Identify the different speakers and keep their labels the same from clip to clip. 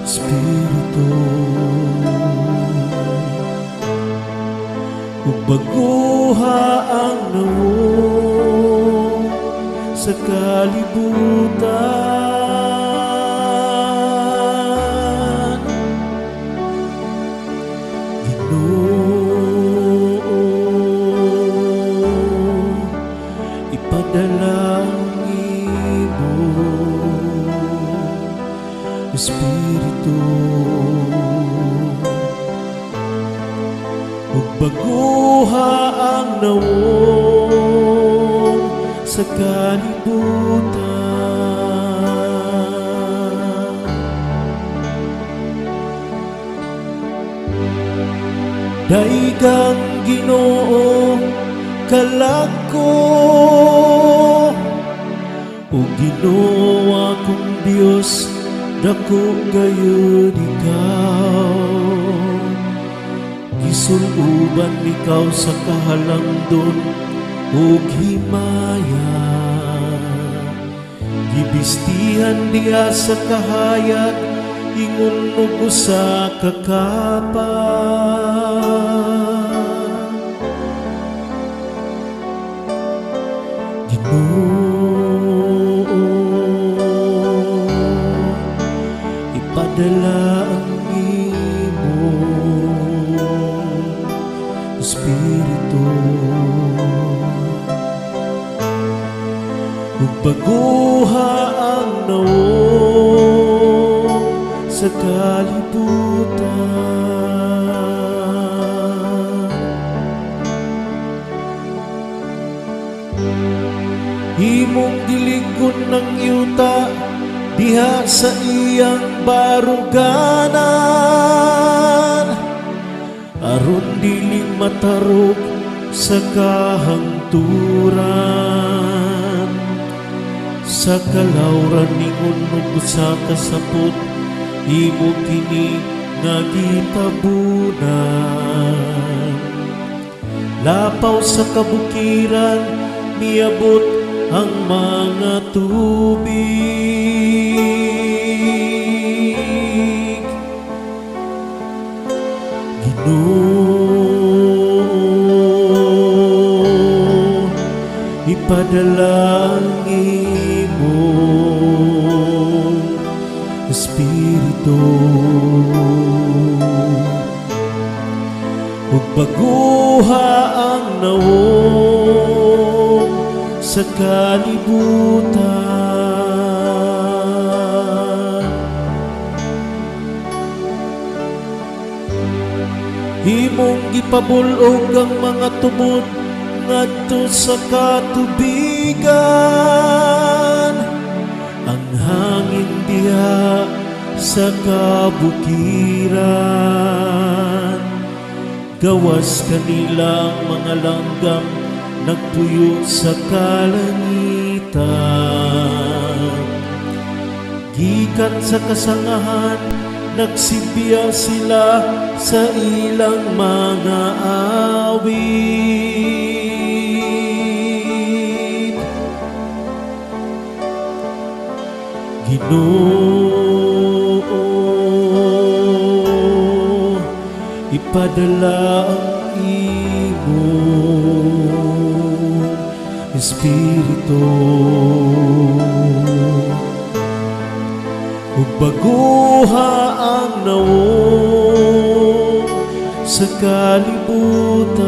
Speaker 1: Espiritu ug baguha ang nawong sa kalibutan. Ginoo, ipadala ang imong Espiritu ug baguha ang nawong sa kalibutan. Daigang Ginoo kalag ko, o Ginoo akong Dios, dako gayud ikaw. Gisuluban ikaw sa kahalangdon ug himaya, gibistihan diha sa kahayag ingon og usa ka kapa. Ginoo, ipadala ang imong Espiritu ug baguha ang nawong sa kalibutan. Imong gilikon ng yuta diha sa iyang baruganan, aron dili matarok sa kahangturan. Sa kalawran ningon og usa ka sapot, imo kini nga gitabunan. Lapaw sa kabukiran miabot ang mga tubig. Ginoo, ipadala ang imong Espiritu ug baguha ang nawong sa kalibutan. Imong gipabul-og ang mga tubod ngadto sa katubigan, ang hangin diha sa kabukiran. Gawas kanilang mga langgam nagpuyo sa kalangitan. Gikan sa kasangahan nagsibya sila sa ilang mga awit. Ginoo, ipadala ang imong Espiritu ug baguha ang nawong sa kalibutan.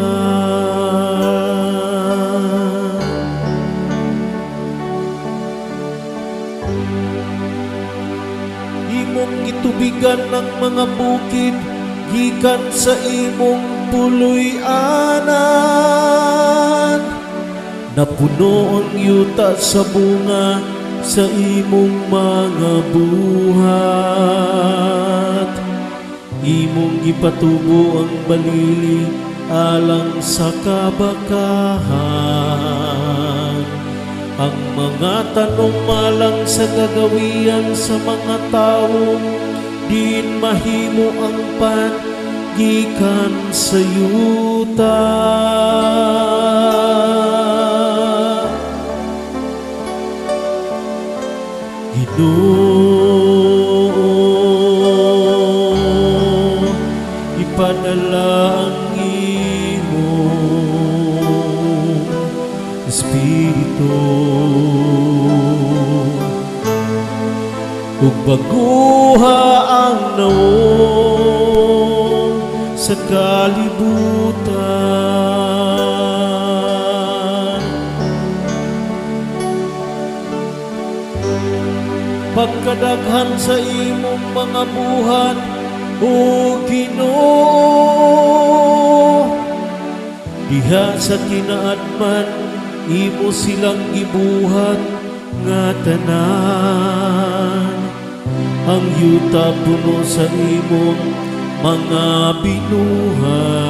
Speaker 1: Imong gitubigan ng mga bukid gikan sa imong puloy-anan. Napuno ang yuta sa bunga sa imong mga buhat. Imong gipatubo ang balili alang sa kabakahan. Ang mga tanong alang sa gagawian sa mga tawo, diin mahimo ang pan gikan sa yuta. Ginoo, Ipadala ang imong Espiritu ug baguha ang nawong sa kalibutan. Pagkadaghan sa imong mga buhat, O Ginoo, diha sa kinaadman imo silang gibuhat nga tanan. Ang yuta puno sa imong mga binuhat.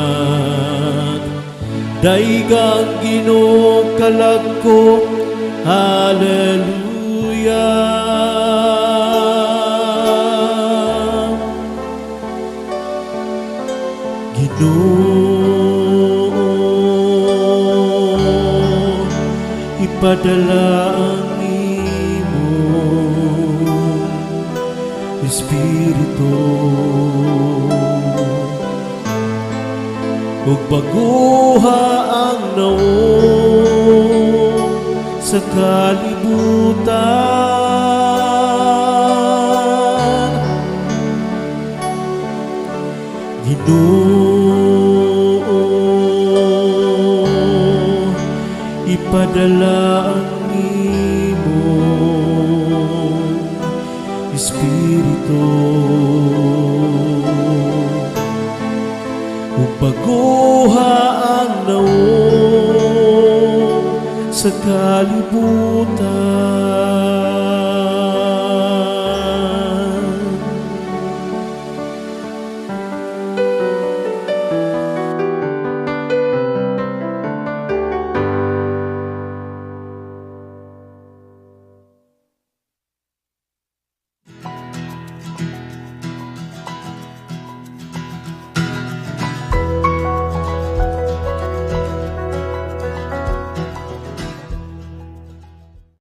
Speaker 1: Dayga ang Ginoo, kalag ko. Hallelujah. Ginoo, ipadala ang imong Espiritu ug baguha ang nawong sa kalibutan. Ginoo, ipadala ang imong Espiritu ug baguha ang nawong sa kalibutan.